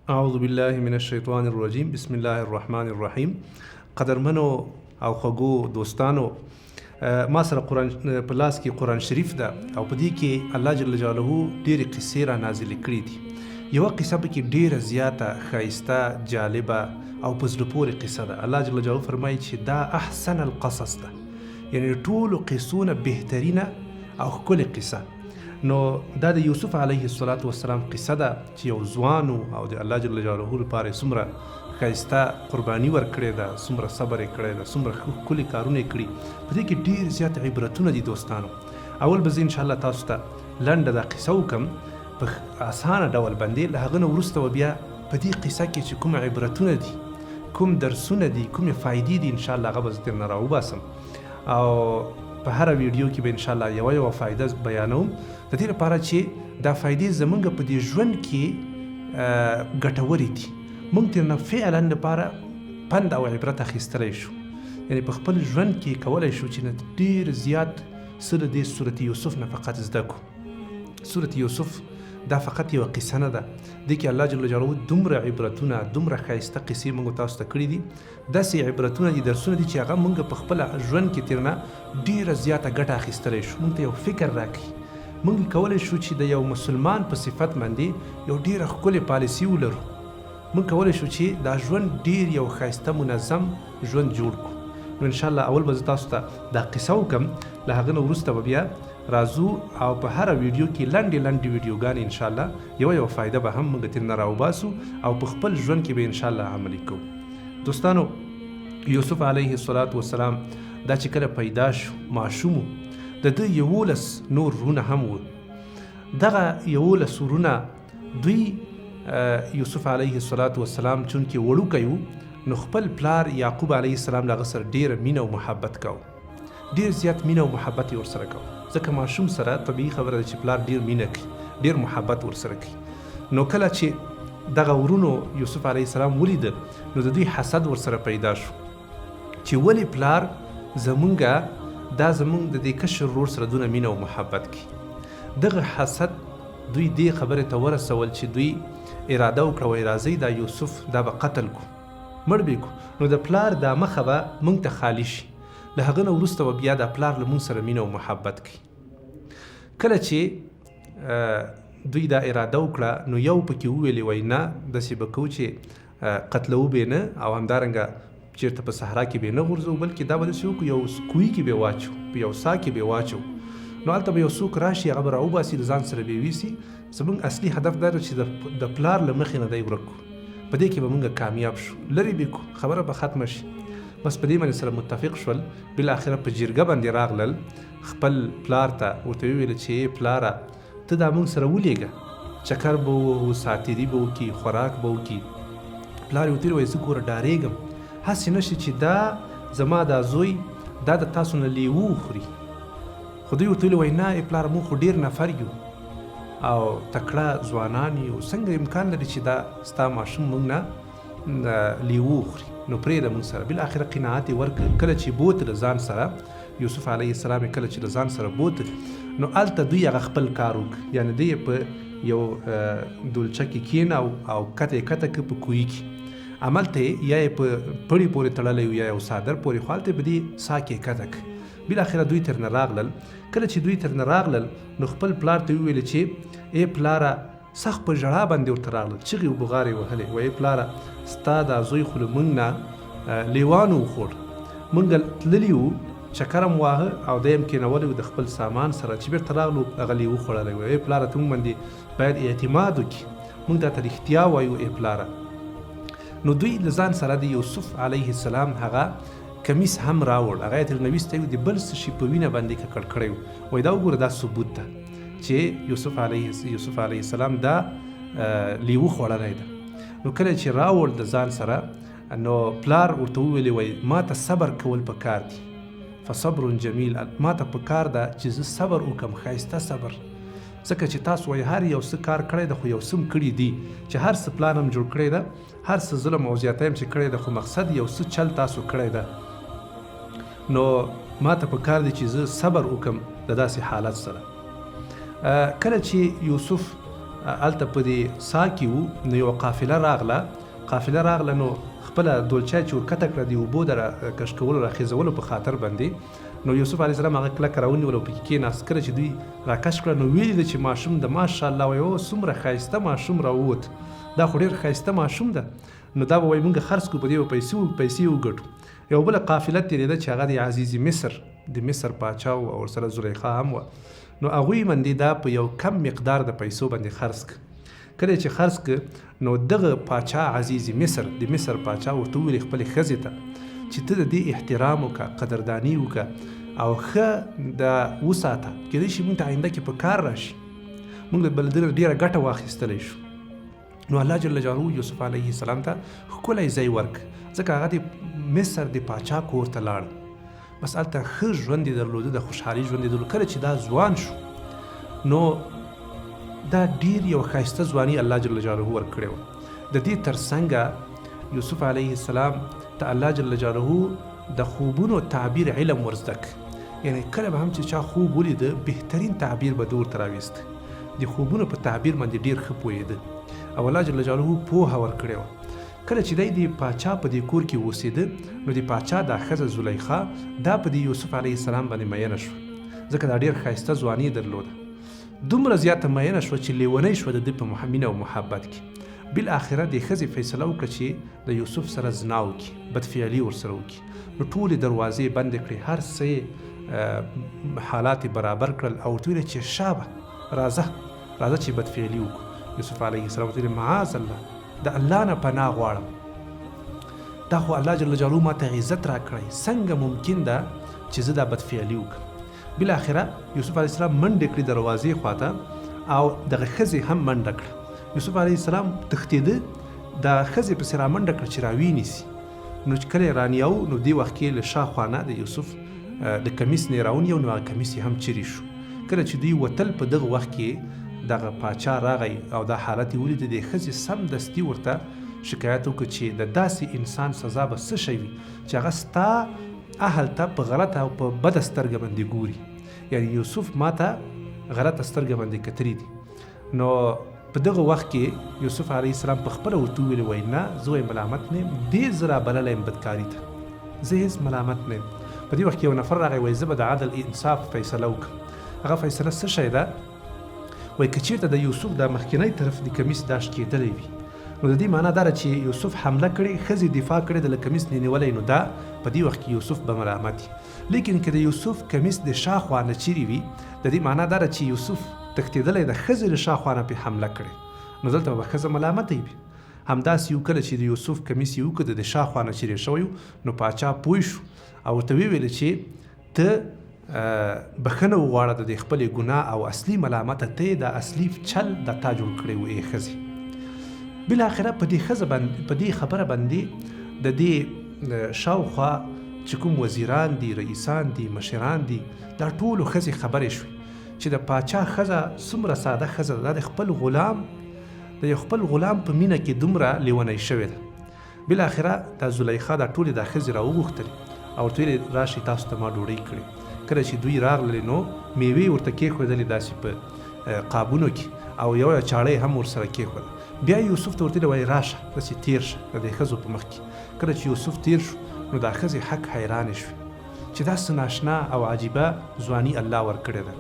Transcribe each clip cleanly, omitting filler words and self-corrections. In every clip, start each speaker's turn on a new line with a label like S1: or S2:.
S1: اعوذ بالله من الشیطان الرجیم، بسم الله الرحمن الرحیم. قدرمنو او خوږو دوستانو، ما سره قرآن په لاس کې قرآن شریف ده او په دې کې الله جل جلاله ډېرې قصې را نازلې کړې دي. یوه قصه پکې ډېره زیاته ښایسته، جالبه او په زړه پورې قصه ده. الله جل جلاله فرمایي چې دا احسن القصص ده، یعنی ټولو قصو نه بهترینه او ښکلې قصه. نو دا د یوسف علیه الصلاة والسلام قصه ده چې یو ځوان او د الله جل جلاله لپاره یې څومره ښایسته قرباني ورکړې ده، څومره صبر یې کړی ده، څومره ښه ښکلي کارونه یې کړي. په دې کې ډېر زیات عبرتونه دي دوستانو. اول به زه انشاءالله تاسو ته لنډه دا قصه وکم په اسانه ډول باندې، له هغه نه وروسته به بیا په دې قصه کې چې کوم عبرتونه دي، کوم درسونه دي، کومې فایدې دي، انشاءالله هغه به زه درنه راوباسم او په هره ویډیو کې به انشاءالله یوه یوه فایده بیانوم، د دې لپاره چې دا فایدې زمونږ په دې ژوند کې ګټورې دي، مونږ ترېنه فعلا لپاره پند او عبرت اخیستلی شو، یعنی په خپل ژوند کې کولی شو چې ډېر زیات څه له دې سورت یوسف نه فقط زده کړو. سورت یوسف دا فقط یوه قصه نه ده، دې کې الله جل جلاله دومره عبرتونه، دومره ښایسته قصې موږ تاسو ته کړي دي، داسې عبرتونه دي، درسونه دي چې هغه موږ په خپل ژوند کې ترنه ډېره زیاته ګټه اخیستلی شو، موږ ته یو فکر راکوي. موږ کولی شو چې د یو مسلمان په صفت باندې یو ډېره ښکلې پالیسي ولرو. موږ کولی شو چې دا ژوند ډېر یو ښایسته منظم ژوند جوړ کړو. نو انشاءالله اول به زه تاسو ته دا قصه وکم، له هغه نه وروسته به بیا راځو او په هره ویډیو کې لنډې لنډې ویډیوګانې انشاءالله یوه یوه فایده به هم موږ ترېنه راوباسو او په خپل ژوند کې به انشاءالله عملي کوو. دوستانو، یوسف علیه الصلاة والسلام دا چې کله پیدا شو ماشوم و، د ده 11 نور وروڼه هم وو. دغه 11 وروڼه دوی یوسف علیه الصلاة والسلام چونکې وړوکی و، نو خپل پلار یعقوب علیه السلام له هغه سره ډېره مینه او محبت کاوه، ډېر زیات مینه او محبت یې ورسره کاوه، ځکه ماشوم سره طبیعي خبره ده چې پلار ډېر مینه کوي، ډېر محبت ورسره کوي. نو کله چې دغه ورونو یوسف علیه السلام ولید، نو د دوی حسد ورسره پیدا شو چې ولې پلار زمونږه دا زمونږ د دې کشر ورور سره دونه مینه او محبت کوي. دغه حسد دوی دې خبرې ته ورسول چې دوی اراده وکړه، وایي راځئ دا یوسف دا به قتل کو، مړ به کو، نو د پلار دا مخه به مونږ ته خالي شي، له هغه نه وروسته به بیا دا پلار له مونږ سره مینه او محبت کوي. کله چې دوی دا اراده وکړه، نو یو پکې وویلې وایي نه، داسې به کوو چې قتلوو به نه او همدارنګه چېرته په صحرا کې به نه غورځوو، بلکې دا به داسې وکړو یو کوی کې به واچو، په یو څاه کې به واچو، نو هلته به یو څوک راشي، هغه به راوباسي، له ځان سره به یې ویسي. زموږ اصلي هدف دا دی چې د پلار له مخې نه دی ورک کړو، په دې کې به موږ کامیاب شو، لرې به کړو، خبره به ختمه شي. بس په دې باندې سره متفق شول. بالاخره په جرګه باندې راغلل، خپل پلار ته ورته وویل چې پلاره ته دا موږ سره ولېږه، چکر به ووهو، ساعتېري به وکړي، خوراک به وکړي. پلار یې ورته وویل زه ګوره ډارېږم، هسې نه شي چې دا زما دا زوی دا د تاسو نه لیوه وخوري. خو دوی ورته ویل وایي نه ای پلار، موږ خو ډېر نفر یو او تکړه ځوانان یو، څنګه امکان لري چې دا ستا ماشوم موږ نه لیوه وخوري، نو پرېږده موږ سره. بالاخره قناعت یې ورکړ. کله چې بوتله ځان سره یوسف علیه السلام یې کله چې له ځان سره بوتل، نو هلته دوی هغه خپل کار وکړ، یعنې دی یې په یو دولچه کې کښېناو او کته یې کته کړ په کوهي کې، هملته یې یا یې په پړي پورې تړلی و یا یو څادر پورې، خو هلته یې په دې څاه کې یې کته کړ. بالاخره دوی ترنه راغلل. کله چې دوی ترنه راغلل، نو خپل پلار ته وویل چې ای پلاره، سخت په ژړا باندې ورته راغلل، چغې او بغارې وهلې، وایي پلاره ستا دا زوی خو له مونږ نه لیوانو وخوړ، مونږ تللي وو چکر هم واهه او دی هم کېنولی و د خپل سامان سره، چې بېرته راغلو هغه لیوه خوړلی و. ای پلاره ته مونږ باندې باید اعتماد وکړي، مونږ تا ته رښتیا وایو ای پلاره. نو دوی له ځان سره د یوسف علیه السلام هغه کمیس هم راوړ، هغه یې ترېنه ویستی و، د بل څه شي په وینه باندې ککړ کړی و. وایي دا وګوره دا ثبوت ده چې یوسف علیه السلام دا لیوه خوړلی ده. نو کله چې راوړ د ځان سره، نو پلار ورته وویلې وایي ما ته صبر کول پکار دي، فصبر جمیل، ما ته پکار ده چې زه صبر وکړم، ښایسته صبر، ځکه چې تاسو وایي هر یو څه کار کړی ده، خو یو څه هم کړي دي چې هر څه پلان هم جوړ کړی ده، هر څه ظلم او زیاتی هم چې کړی ده، خو مقصد یو څه چل تاسو کړی ده، نو ما ته پکار دی چې زه صبر وکړم د داسې حالت سره. کله چې یوسف هلته په دې څاه کې وو، نو یوه قافله راغله، قافله راغله نو خپله دولچه یې چې ورکته کړه د اوبو د راکش کولو راخېزولو په خاطر باندې، نو یوسف علیه السلام هغه کلکه راونیوله او پکې کېناست. کله چې دوی راکش کړه نو ویې لیده چې ماشوم د ماشاءالله وایي، او څومره ښایسته ماشوم راووت، دا خو ډېر ښایسته ماشوم ده، نو دا به وایي مونږ خرڅ کړو، په دې به پیسې وګټو. یوه بله قافله تېرېده چې هغه د عزیز مصر، د مصر پاچا و او ورسره زلیخا هم وه، نو هغوی باندې دا په یو کم مقدار د پیسو باندې خرڅ کړ. کله چې خرڅ کړ نو دغه پاچا عزیز مصر، د مصر پاچا ورته وویل خپلې ښځې ته چې ته د دې احترام وکړه، قدرداني وکړه او ښه دا وساته، کېدای شي مونږ ته آینده کې په کار راشي، مونږ به له ده نه ډېره ګټه واخیستلی شو. نو الله جل جلاله یوسف علیه السلام ته ښکلی ځای ورک، ځکه هغه د مصر د پاچا کور ته لاړ، بس هلته ښه ژوند یې درلوده، د خوشحالي ژوند یې درلود. کله چې دا ځوان شو نو دا ډیر یو ښایسته ځواني الله جل جلاله ورکړې وه. د دې ترڅنګه یوسف علیه السلام ته الله جل جلاله د خوبونو تعبیر علم ورزده کړ، یعنی کله به هم چې چا خوب ولیده بهترین تعبیر به ده ورته راویست، د خوبونو په تعبیر باندې ډیر ښه پوهېده او الله جل جلاله پوهه ورکړې وه. کله چې دی د پاچا په دې کور کې اوسېده نو د پاچا دا ښځه زلیخا دا په دې یوسف علیه السلام باندې میینه شوه، ځکه دا ډیر ښایسته ځواني درلوده. دومره زیاته میینه شوه چې لیونۍ شوه د ده په مینه او محبت کې. بالاخره دې ښځې فیصله وکړه چې د یوسف سره زنا وکړي، بدفعلي ورسره وکړي. نو ټولې دروازې بندې کړې، هر څه یې حالات یې برابر کړل او ورته ویل چې شابه راځه راځه چې بدفعلي وکړو. یوسف علیه السلام ورته ویل معاذ الله، د الله نه پناه غواړم، دا خو الله جل جلاله ما ته عزت راکړی، څنګه ممکن ده چې زه دا بدفعلي وکړم. بالاخره یوسف علیه السلام منډې کړې دروازې خواته او دغه ښځې هم منډه کړه. یوسف علیه السلام تښتېده، دا ښځې پسې رامنډه کړه چې راویې نیسي. نو چې کله یې رانیاو نو دې وخت کې له شا خوا نه د یوسف د کمیس نه یې راونیو، نو هغه کمیس یې هم چیرې شو. کله چې دوی وتل په دغه وخت کې دغه پاچا راغی او دا حالت یې ولید، دې ښځې سمدستي ورته شکایت وکړ چې د داسې انسان سزا به څه شی وي چې هغه ستا اهل ته په غلطه او په بده سترګه باندې ګوري، یعنی یوسف ما ته غلطه سترګه باندې کتلي دي. نو په دغه وخت کې یوسف علیه السلام په خپله ورته وویل، وایي نه، زه وایي ملامت نه یم، دې زه رابللی یم بدکاري ته، زه هېڅ ملامت نه یم. په دې وخت کې یو نفر راغی، وایي زه به د عدل انصاف فیصله وکړم. هغه فیصله څه شی ده؟ وایي که چېرته د یوسف د مخکنی طرف د کمیس دا شکېدلی وي نو د دې معنا دا ده چې یوسف حمله کړې، ښځې دفاع کړې ده، له کمیس نه نیولی، نو دا په دې وخت کې یوسف به ملامت وي. لیکن که د یوسف کمیس د شا خوا نه چیرې وي د دې معنا دا ده چې یوسف تښتېدلی د ښځې له شا خوا نه پرې حمله کړې، نو دلته به ښځه ملامته وي. همداسې یو کله چې د یوسف کمیس یې وکړ د شا خوا نه چیرې شوی نو پاچا پوه شو او ورته ویې ویل چې ته بښنه وغواړه د دې خپلې ګناه او اصلي ملامته ته یې دا اصلي چل د تا جوړ کړی و ای ښځې. بالاخره په دې ښځه باندې په دې خبره باندې د دې شاوخوا چې کوم وزیران دي، رئیسان دي، مشران دي، دا ټولو ښځې خبرې شوې چې د پاچا ښځه څومره ساده ښځه ده، دا د خپل غلام د یو خپل غلام په مینه کې دومره لیونۍ شوې ده. بالاخره دا زلیخا دا ټولې دا ښځې راوغوښتلې او ورته ویل راشئ تاسو ته ما ډوډۍ کړې. کله چې دوی راغللې نو میوې ورته کېښودلې داسې په قابونو کې او یو یو چاړه یې هم ورسره کېښوده. بیا یوسف ته ورته وایي راشه داسې تېر شه د دې ښځو په مخ کې. کله چې یوسف تېر شو نو دا ښځې حق حیرانې شوې چې دا څه ناشنا او عجیبه ځواني الله ورکړې ده.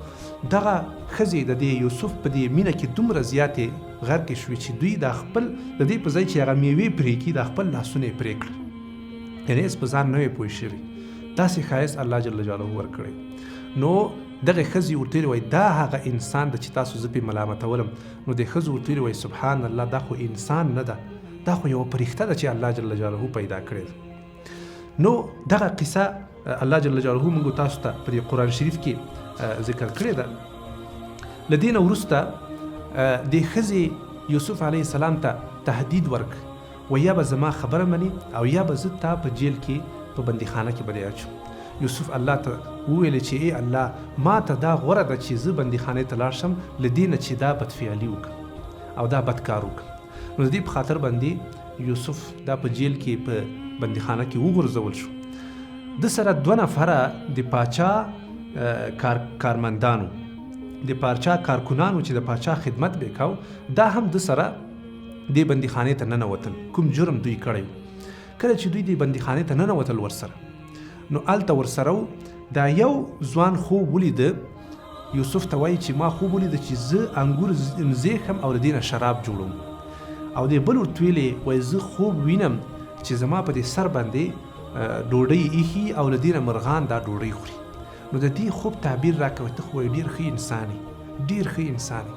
S1: دغه ښځې د دې یوسف په دې مینه کې دومره زیاتې غرقې شوې چې دوی دا خپل د دې په ځای چې هغه میوې پرې کړي دا خپل لاسونه یې پرې کړل، یعنې هېڅ په ځان نه وې پوه شوي. داسې ښایست الله جل جلاله ورکړی. نو دغه ښځې ورته ویلي وایي دا هغه انسان ده چې تاسو زه پرې ملامتولم. نو د ښځو ورته ویلي وایي سبحان الله، دا خو انسان نه ده، دا خو یوه پرښته ده چې الله جل جلاله پیدا کړې ده. نو دغه قصه الله جل جلاله موږ تاسو ته په دې قرآن شریف کې ذکر کړې ده. له دې نه وروسته دې ښځې یوسف علیه السلام ته تهدید ورکړ، وایي یا به زما خبره منې او یا به زه تا په جیل کې په بندیخانه کې به دې اچوم. یوسف الله ته وویل چې ای الله، ما ته دا غوره ده چې زه بندیخانې ته لاړ شم له دې نه چې دا بدفعلي وکړم او دا بد کار وکړم. نو د دې په خاطر باندې یوسف دا په جیل کې په بندیخانه کې وغورځول شو. ده سره دوه نفره د پاچا کارمندانو، د پارچا کارکنان وو چې د پاچا خدمت به یې کاو، دا هم ده سره دې بندیخانې ته ننوتل. کوم جرم دوی کړی و؟ کله چې دوی دې بندیخانې ته ننوتل ورسره، نو هلته ورسره و. دا یو ځوان خوب ولیده، یوسف ته وایي چې ما خوب ولیده چې زه انګور زیښم او له دې نه شراب جوړوم. او دې بل ورته ویلې، وایي زه خوب وینم چې زما په دې سر باندې ډوډۍ ایښي او له دې نه مرغان دا ډوډۍ خوري. نو د دې خوب تعبیر راکوه، ته خو ډېر ښه انسان یې، ډېر ښه انسان یې.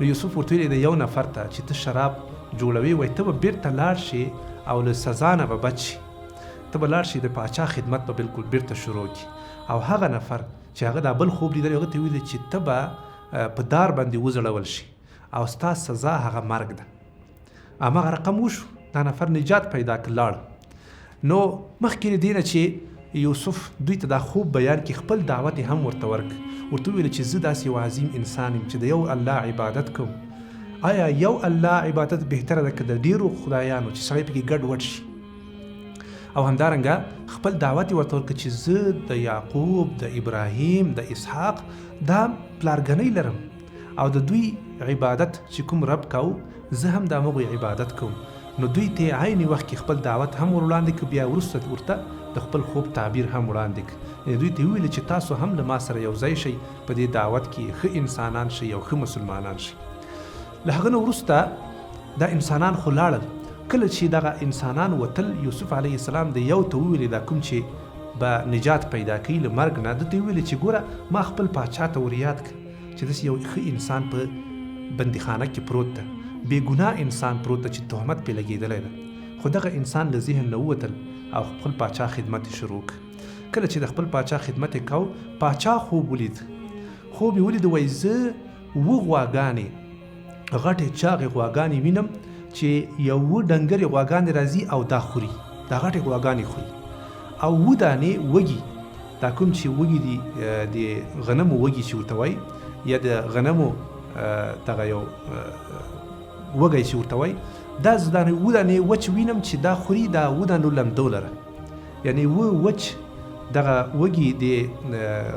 S1: نو یوسف ورته ویلې د یو نفر ته چې ته شراب جوړوې، وایي ته به بېرته لاړ شې او له سزا نه به بچ شې، ته به لاړ شې د پاچا خدمت به بالکل بېرته شروع کړي. او هغه نفر چې هغه دا بل خوب لیدلی، هغه ته ویلې چې ته به په دار باندې وځړول شې او ستا سزا هغه مرګ ده. هماغه رقم وشو، دا نفر نجات پیدا کړ، لاړ. نو مخکې له دې نه چې یوسف دوی ته دا خوب بیان کړي، خپل دعوت یې هم ورته ورکړ. ورته وویل چې زه داسې یو عظیم انسان یم چې د یو الله عبادت کوم. آیا یو الله عبادت بهتره ده که د ډیرو خدایانو چې سړی پکې ګډ وډ شي؟ او همدارنګه خپل دعوت یې ورته ورکړ چې زه د یعقوب، د ابراهیم، د اسحاق دا پلارګنۍ لرم او د دوی عبادت چې کوم رب کاو، زه هم د همغوی عبادت کوم. نو دوی ته عین وخت کې خپل دعوت هم ور وړاندې کړ، بیا وروسته ورته د خپل خوب تعبیر هم وړاندې کړ. یعنې دوی ته وویل چې تاسو هم له ما سره یو ځای شئ په دې دعوت کې، ښه انسانان شئ او ښه مسلمانان شئ. له هغه نه وروسته دا انسانان خو لاړل. کله چې دغه انسانان وتل، یوسف علیه السلام د یو ته وویل، دا کوم چې به نجات پیدا کوي له مرګ نه، ده ته وویل چې ګوره ما خپل پاچا ته وریاد کړ چې داسې یو ښه انسان په بندیخانه کې پروت ده، بې ګناه انسان پروت ده چې تهمت پرې لګېدلی ده. خو دغه انسان له ذهن نه ووتل او خپل پاچا خدمت یې شروع کړ. کله چې د خپل پاچا خدمت یې کاو، پاچا خوب ولید. خوب یې ولید، وایي زه اووه غواګانې، غټې چاغې غواګانې وینم چې یو اووه ډنګرې غواګانې راځي او دا خوري، دا غټې غواګانې خوري، او اووه دانې وږي، دا کوم چې وږي دي د غنمو وږي چې ورته وایي، یا د غنمو دغه یو وږی چې ورته وایي، دا زه دانې اووه دانې وچ وینم چې دا خوري، دا اووه دانو لمدو لره، یعنې اووه وچ دغه وږي د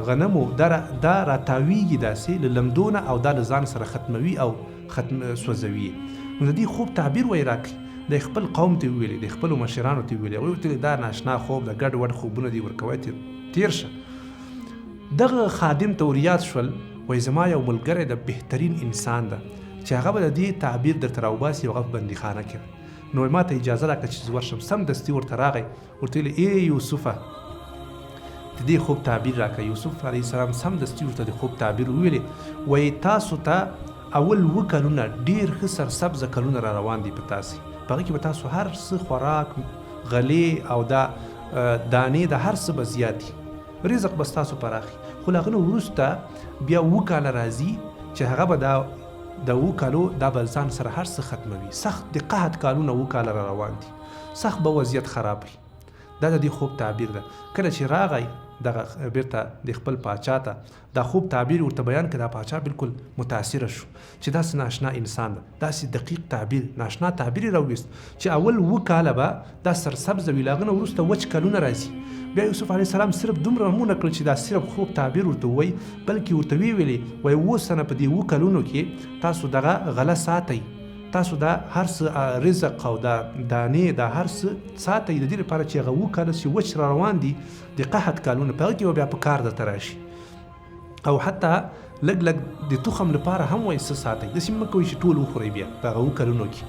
S1: غنمو دا راتاویږي داسې له لمدو نه، او دا له ځان سره ختموي او ختم سوځوي. نو د دې خوب تعبیر وایي راکړي. دی خپل قوم ته وویلې، دی خپلو مشرانو ته وویلې، هغوی ورته ویلې دا ناشنا خوب ده، ګډ وډ خوبونه دي ورکوی، تېر شه. دغه خادم ته وریاد شول، وایي زما یو ملګری ده، بهترین انسان ده، چې هغه به د دې تعبیر درته راوباسي او هغه په بندیخانه کې ده. نو ما ته اجازه راکړه چې زه ورشم. سمدستي ورته راغی، ورته ویل ای یوسفه د دې خوب تعبیر راکړه. یوسف علیه السلام سمدستي ورته د خوب تعبیر وویلې، وایي تاسو ته اول اووه کلونه ډېر ښه سرسبزه کلونه را روان دي په تاسې، په هغه کې به تاسو هر څه خوراک، غلې او دا دانې د هر څه به زیات دي، رزق به ستاسو پراخ وي. خو له هغه نه وروسته بیا اووه کاله راځي چې هغه به دا د اووه کالو دا به ځان سره هر څه ختموي. سخت د قحط کالونه اووه کاله را روان دي، سخت به وضعیت خراب وي. دا د دې خوب تعبیر ده. کله چې راغی دغه بیرته د خپل پاچا ته دا خوب تعبیر ورته بیان کړ، دا پاچا بالکل متاثر شو چې داسې ناشنا انسان ده، داسې دقیق تعبیر، ناشنا تعبیر یې راوویست چې اول اووه کاله به دا سرسبزه وي، له هغه نه وروسته وچ کلونه راځي. بیا یوسف علیه السلام صرف دومره هم ونه کړل چې دا صرف خوب تعبیر ورته ووایي، بلکې ورته ویې ویلې، وایي اووه سنه په دې اووه کلونو کې تاسو دغه غله ساتئ، تاسو دا هر څه رزق او دا دانې دا هر څه ساتئ، د دې لپاره چې هغه اووه کاله چې وچ را روان دي د قحط کالونه، په هغه کې به بیا په کار درته راشي. او حتی لږ لږ د تخم لپاره هم وایي څه ساتئ، داسې مه کوئ چې ټول وخورئ بیا په هغه اووه کلونو کې،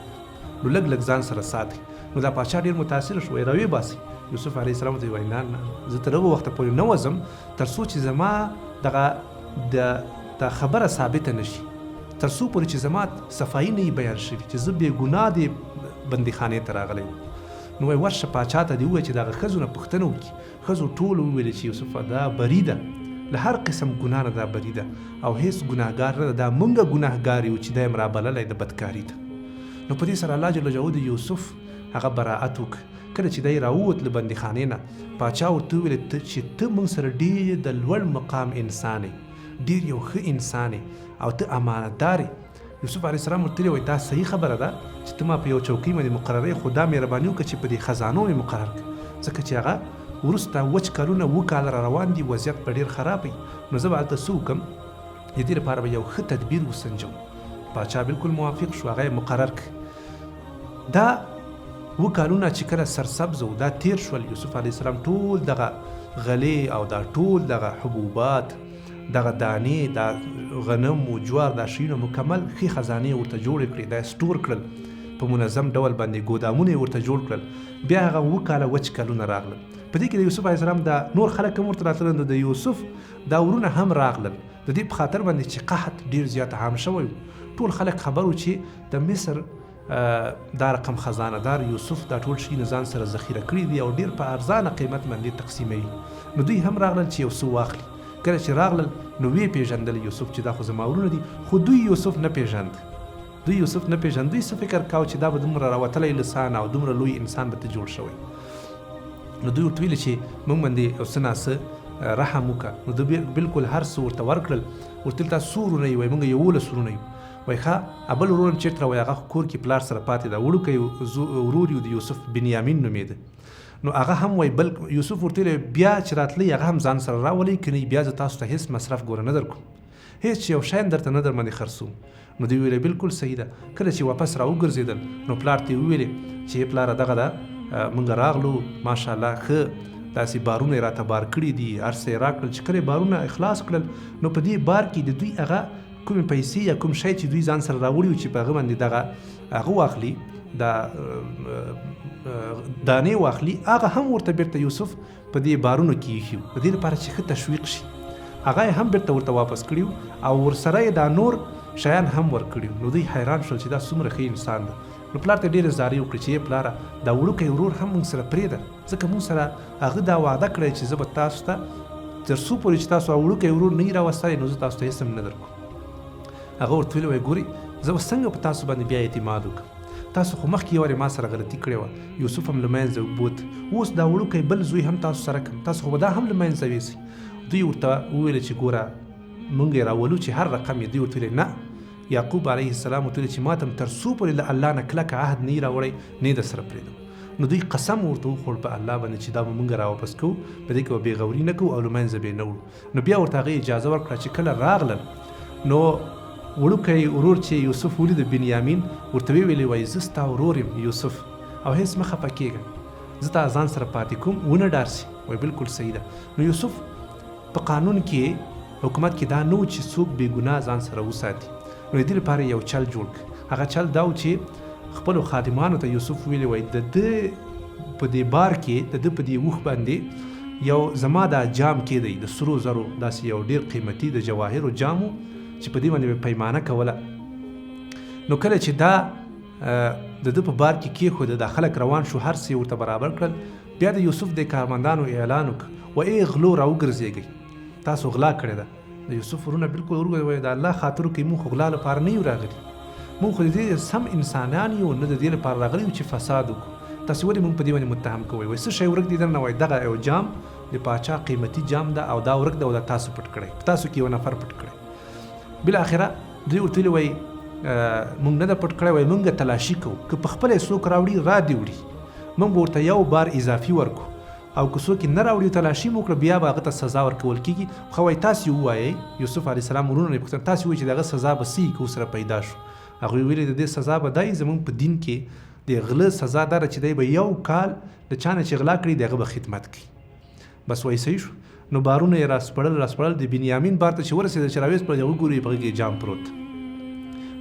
S1: نو لږ لږ ځان سره ساتئ. نو دا پاچا ډېر متاثر شو، وایي راویې باسئ. یوسف علیه السلام ورته وایي نه نه، زه تر هغه وخته پورې نه وځم تر څو چې زما دغه دا خبره ثابته نه شي، تر څو پورې چې زما صفایي نه وي بیان شوي چې زه بې ګناه دې بندیخانې ته راغلی وم. نو وایي ورشه پاچا ته دې ووایه چې دغه ښځو نه پوښتنه وکړي. ښځو ټولو وویلې چې یوسفه دا بري ده، له هر قسم ګناه نه دا بري ده او هیڅ ګناهګار نه ده، دا مونږ ګناهګار یو چې دا یې رابللی د بدکاري ته. نو په دې سره الله جل جلاله د یوسف هغه براعت وکړ. کله چې دی راووت له بندیخانې نه، پاچا ورته وویل چې ته مونږ سره ډېر د لوړ مقام انسان یې، ډېر یو ښه انسان یې او ته امانتدار یې. یوسف علیه السلام ورته وویل دا صحیح خبره ده چې ته ما په یو چوکۍ باندې مقرره یې، خو دا مهرباني وکړه چې په دې خزانو مې مقرر کړه، ځکه چې هغه وروسته وچ کلونه اووه کاله را روان دي، وضعیت به ډېر خراب وي، نو زه به هلته څه وکړم؟ د دې لپاره به یو ښه تدبیر وسنجو. پاچا بالکل موافق شو، هغه یې مقرر کړ. دا اووه کالونه چې کله سرسبز و دا تیر شول، یوسف علیه السلام ټول دغه غلې او دا ټول دغه حبوبات، دغه دانې، دا غنم و جوار، دا شیونه مکمل ښې خزانې ورته جوړې کړې، دا یې سټور کړل په منظم ډول باندې، ګودامونه یې ورته جوړ کړل. بیا هغه 7 کاله وچ کلونه راغلل. په دې کې د یوسف علیه السلام دا نور خلک هم ورته راتلل، نو د یوسف دا ورونه هم راغلل د دې په خاطر باندې چې قحط ډیر زیات عام شوی و. ټول خلک خبر و چې د مصر دا رقم خزانه دار یوسف دا ټول شي ځان سره ذخیره کړي دي او ډیر په ارزانه قیمت باندې تقسیموي. نو دوی هم راغلل چې یو څه واخلي. کله چې راغلل نو ویې پېژندل یوسف چې دا خو زما ورونه دي، خو دوی یوسف نه پېژند. دوی یوسف نه پېژند. دوی څه فکر کاوه چې دا به دومره راوتلی لسان او دومره لوی انسان به ته جوړ شوی. نو دوی ورته ویل چې موږ باندې یو څه ناڅه رحم وکړه. نو دوی بالکل هر څه ورته ورکړل. ورته ویل تاسو څو ورونه یې؟ وایي موږ 11 ورونه یو. وایي ښه بل ورور هم چېرته؟ وایي هغه خو کور کې پلار سره پاتې ده، وړوکی ورور یو د یوسف، بنیامین نومېده. نو هغه هم وایي بل یوسف ورته ویل بیا چې راتلئ هغه هم ځان سره راولئ، که نه بیا زه تاسو ته هېڅ مصرف ګوره نه درکوم، هېڅ یو شی هم درته نه در باندې خرڅوم. نو دوی ویل بالکل صحیح ده. کله چې واپس راوګرځېدل نو پلار ته یې وویلې چې پلاره دغه ده، موږ راغلو ماشاءالله ښه داسې بارونه یې راته بار کړي دي، هر څه یې راکړل. چې کله یې بارونه اخلاص کړل نو په دې بار کې د دوی هغه کومې پیسې یا کوم شی چې دوی ځان سره راوړي وو چې په هغه باندې دغه هغه واخلي، دا دانې واخلي، هغه هم ورته بیرته یوسف په دې بارونو کې ایښي وو، د دې لپاره چې ښه تشویق شي. هغه یې هم بیرته ورته واپس کړي وو او ورسره یې دا نور شیان هم ورکړي وو. نو دوی حیران شول چې دا څومره ښه انسان ده. نو پلار ته ډېرې زارۍ وکړې چې ای پلاره دا وړوکی ورور هم موږ سره پرېږده، ځکه موږ سره هغه دا وعده کړې چې زه به تاسو ته تر څو پورې چې تاسو هغه وړوکی ورور نه یي راوستلی نو زه تاسو ته هېڅ هم نه درکوم. هغه ورته ویل وایي ګورئ زه به څنګه په تاسو باندې بیا اعتماد وکړم، تاسو خو مخکې یو وارې ما سره غلطي کړې وه، یوسف هم له منځه بوت، اوس دا وړوکی بل زوی هم تاسو سره کړم، تاسو خو به دا هم له منځه ویسئ. دوی ورته وویل چې ګوره مونږ یې راولو چې هر رقم یې. دوی ورته ویل نه، یعقوب علیه السلام ورته ویل چې ماته هم تر څو پورې له الله نه کلک عهد نه یي راوړی نه یې در سره پرېږدم. نو دوی قسم ورته وخوړ په الله باندې چې دا به مونږ راواپس کوو، په دې کې به بېغوري نه کوو او له منځه به یې نه وړو. نو بیا ورته هغې اجازه ورکړه چې کله راغلل نو وړوکی ورور چې یوسف ولید بنیامین ورته ویې ویلې وایي زه ستا ورور یم یوسف او هېڅ مه خفه کېږه، زه تا ځان سره پاتې کوم، ونه ډار سي. وایي بالکل صحیح ده. نو یوسف په قانون کې حکومت کې دا نه و چې څوک بې ګناه ځان سره وساتي، نو د دې لپاره یو چل جوړ کړ. هغه چل دا و چې خپلو خادمانو ته یوسف ویلي وایي د ده په دې بار کې د ده په دې اوښ باندې یو زما دا جام کېدی د سرو زرو داسې یو ډېر قیمتي د جواهرو جام و چې په دې باندې به پیمانه کوله. نو کله چې دا د ده په بار کې کېښوده، دا خلک روان شو، هر څه یې ورته برابر کړل. بیا د یوسف د کارمندانو اعلان وکړ و ای غلو راوګرځېږئ، تاسو غلا کړې ده. د یوسف ورونه بالکل ورګرځېدل، وایي د الله خاطر وکړئ، موږ خو غلا لپاره نه یو راغلي، موږ خو د دې سم انسانان یو، نه د دې لپاره راغلي یو چې فساد وکړو، تاسو ولې موږ په دې باندې متهم کوئ؟ وایي څه شی ورک دی درنه؟ وایي دغه یو جام د پاچا قیمتي جام ده او دا ورک ده او دا تاسو پټ کړی، په تاسو کې یو نفر پټ کړی. بالاخره دوی ورته ویلي وایي موږ نه ده پټ کړی، وایي موږ تلاشي کوو، که په خپله یې څوک راوړي را دې وړي، موږ به ورته یو بار اضافي ورکړو او که څوک یې نه راوړي تلاشي مو وکړه بیا به هغه ته سزا ورکول کېږي. خو وایي تاسې ووایئ، یوسف علیه السلام وروڼو نه یې پوښتنه، تاسې ووایئ چې د هغه سزا به څه وي که ورسره پیدا شو؟ هغوی ویلي د دې سزا به دا وي، زموږ په دین کې د غله سزا دا ده چې دی به یو کال د چا نه چې غلا کړي د هغه به خدمت کوي. بس وایي صحیح شو. نو بارونه یې راسپړل راسپړل، د بنیامین بار ته چې ورسېدل چې راویې سپړل، هغه ګوري په غېږ یې جام پروت.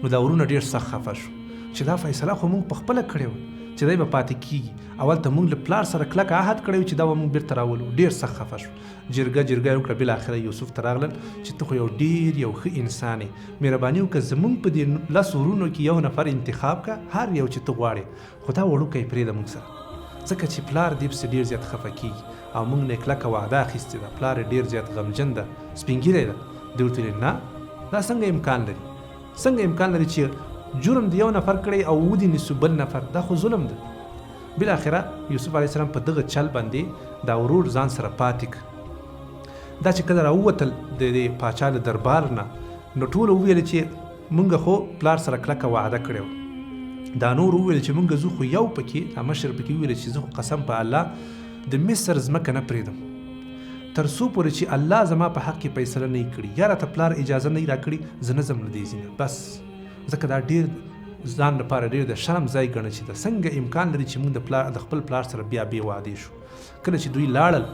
S1: نو دا ورونه ډېر سخت خفه شو چې دا فیصله خو موږ په خپله کړې وه چې دی به پاتې کېږي، اول ته موږ له پلار سره کلک عهد کړی و چې دا به موږ بېرته راولو. ډېر سخت خفه شو، جرګه جرګه یې وکړه. بالاخره یوسف ته راغلل چې ته خو یو ډېر یو ښه انسان یې، مهرباني وکړه زموږ په دې 10 ورونو کې یو نفر انتخاب کړه، هر یو چې ته غواړې، خو دا وړوکی پرېږده موږ سره، ځکه چې پلار دې پسې ډېر زیات خفه کېږي او موږ نه یې کلکه وعده اخیستې ده، پلار یې ډېر زیات غمجن ده، سپین ږیری ده. دوی ورته ویل نه، دا څنګه امکان لري، څنګه امکان لري چې جرم د یو نفر کړی او ودې نیسو بل نفر، دا خو ظلم ده. بالاخره یوسف علیه السلام په دغه چل باندې دا ورور ځان سره پاتې کړ. دا چې کله راووتل د دې پاچا له دربار نه، نو ټولو وویل چې مونږ خو پلار سره کلکه وعده کړې وه. دا نور وویل چې مونږ ځو، خو یو پکې دا مشر پکې وویل چې زه خو قسم په الله د مصر ځمکه نه پرېږدم تر څو پورې چې الله زما په حق کې فیصله نه کړي یا راته پلار اجازه نه راکړي، زه نه ځم له دې ځای نه. بس ځکه دا ډېر ځان لپاره ډېر د شرم ځای ګڼه چې دا څنګه امکان لري چې موږ د خپل پلار سره بیا بې وعدې شو. کله چې دوی لاړل،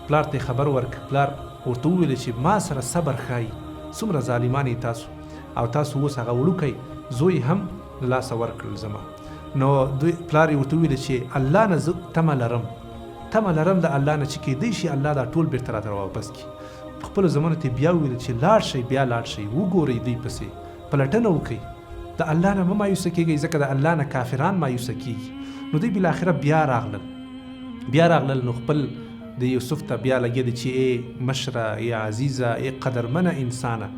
S1: پلار ته خبر ورک، پلار ورته وویل چې ما سره صبر ښایي، څومره ظالمان یې تاسو، او تاسو اوس هغه وړوکی زوی هم له لاسه ورکړل زما. نو دوی پلار یې ورته وویل چې الله نه زه تمه لرم، تمه لرم د الله نه چې کېدای شي الله دا ټول بېرته راته راواپس کړي. خپلو زامنو ته بیا وویل چې لاړ شئ، بیا لاړ شئ، وګورئ دوی پسې، پلټنه وکړئ، د الله نه مه مایوسه کېږئ، ځکه د الله نه کافران مایوسه کېږي. نو دوی بالاخره بیا راغلل، بیا راغلل. نو خپل د یوسف ته بیا لګېده چې ای مشره، ای عزیزه، ای قدرمنه انسانه،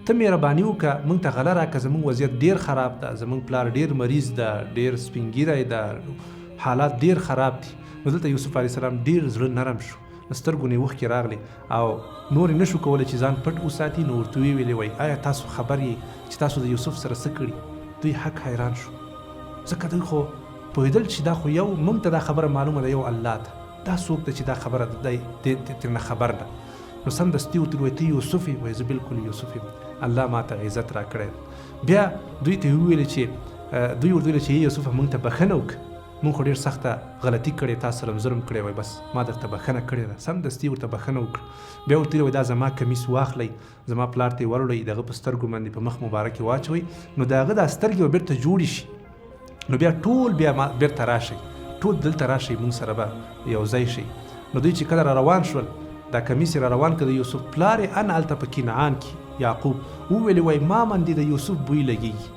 S1: ته مهرباني وکړه، موږ ته غله راکړه، زموږ وضعیت ډېر خراب ده، زموږ پلار ډېر مریض ده، ډېر سپینګیری ده، حالات ډېر خراب دي. نو دلته یوسف علیه السلام ډېر زړه نرم شو، له سترګو نه یې اوښکې راغلې او نور یې نشو کولی چې ځان پټ وساتي. نو ورته ویې ویلې وایي آیا تاسو خبر یئ چې تاسو د یوسف سره څه کړي؟ دوی حق حیران شو، ځکه دوی خو پوهېدل چې دا خو یو موږ ته دا خبره معلومه ده، یو الله ته، دا څوک ده چې دا خبره دی ترېنه خبر ده. نو سمدستي ورته وویل ته یوسف یې؟ وایي زه بالکل یوسف یم، الله ما ته عزت راکړی. بیا دوی ته وویل چې دوی ورته وویل چې یوسف موږ ته بښنه وکړه، موږ خو ډېر سخته غلطي کړې، تا سره ظلم کړی. وای بس ما درته بښنه کړې ده. سمدستي ورته بښنه وکړه. بیا ورته وویل دا زما کمیس واخلئ، زما پلار ته یې وروړئ، د هغه په سترګو باندې په مخ مبارک یې واچوئ، نو د هغه دا سترګې به بېرته جوړې شي. نو بیا ټول بیا ما بېرته راشئ، ټول دلته راشئ، موږ سره به یو ځای شئ. نو دوی چې کله را روان شول، دا کمیس یې را روان کړ، د یوسف پلار یې ان هلته په کنعان کې یعقوب وویلې وای ما باندې د یوسف بوی لګېږي.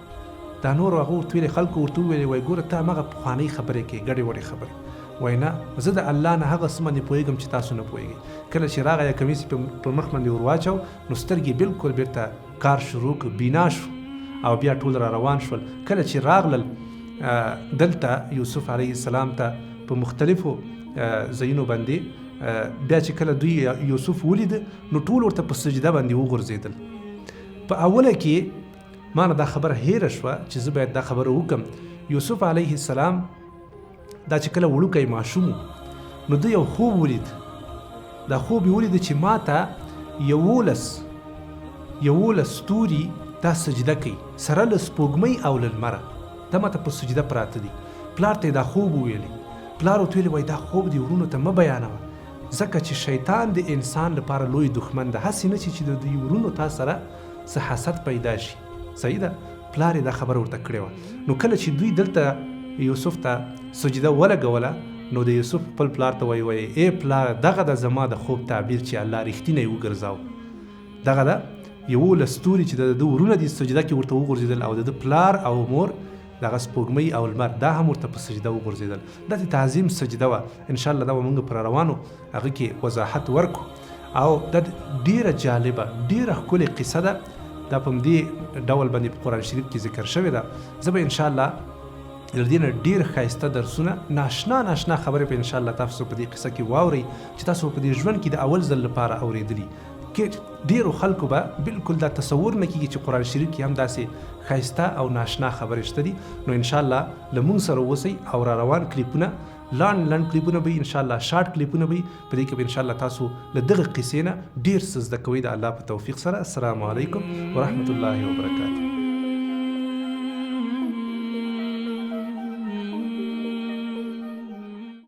S1: دا نور هغه ورته ویلې، خلکو ورته وویلې وای ګوره ته هماغه پخوانۍ خبرې کوې، ګډې وډې خبرې. وای نه، زه د الله نه هغه څه باندې پوهېږم چې تاسو نه پوهېږئ. کله چې راغی کمیس یې په مخ باندې ور واچو، نو سترګې بالکل بېرته کار شروع کړ، بینا شو او بیا ټول را روان شول. کله چې راغلل دلته یوسف علیه السلام ته په مختلفو ځایونو باندې، بیا چې کله دوی یوسف ولید نو ټول ورته په سجده باندې وغورځېدل. په اوله کې ما نه دا خبره هېره شوه چې زه باید دا خبره وکړم. یوسف علیه السلام دا چې کله وړوکی ماشوم و، نو ده یو خوب ولید. دا خوب یې ولید چې ما ته 11 ستوري دا سجده کوي، سره له سپوږمۍ او له لمره، دا ما ته په سجده پراته دي. پلار ته یې دا خوب وویلې. پلار ورته ویلې وایي دا خوب دې وروڼو ته مه بیانوه، ځکه چې شیطان د انسان لپاره لوی دښمن ده، هسې نه چې د دوی وروڼو تا سره څه حسد پیدا شي. صحیح ده، پلار یې دا خبره ورته کړې وه. نو کله چې دوی دلته یوسف ته سجده ولګوله، نو د یوسف خپل پلار ته وایي، وایي ای پلار، دغه د زما د خوب تعبیر چې الله رښتینی وګرځاو، دغه ده 11 ستوري چې د ده ورونه دي سجده کې ورته وغورځېدل، او د ده پلار او مور دغه سپوږمۍ او لمر دا هم ورته په سجده وغورځېدل. دا د تعظیم سجده وه. انشاءالله دا به موږ پر روانو هغه کې وضاحت ورکړو. او دا ډېره جالبه، ډېره ښکلې قصه ده، دا په همدې ډول باندې په قرآن شریف کې ذکر شوې ده. زه به انشاءالله له دې نه ډېر ښایسته درسونه، ناشنا ناشنا خبرې به انشاءالله تاسو په دې قصه کې واورئ چې تاسو په دې ژوند کې د اول ځل لپاره اورېدلي. کې ډېرو خلکو به بالکل دا تصور نه کېږي چې قرآن شریف کې هم داسې ښایسته او ناشنا خبرې شته دي. نو انشاءالله له موږ سره اوسئ او را روان کلیپونه، لنډ لنډ کلیپونه به وي انشاءالله، شارټ کلیپونه به وي، په دې کې به انشاءالله تاسو له دغه قصې نه ډېر څه زده کوئ د الله په توفیق سره. السلام علیکم ورحمة الله وبرکاته.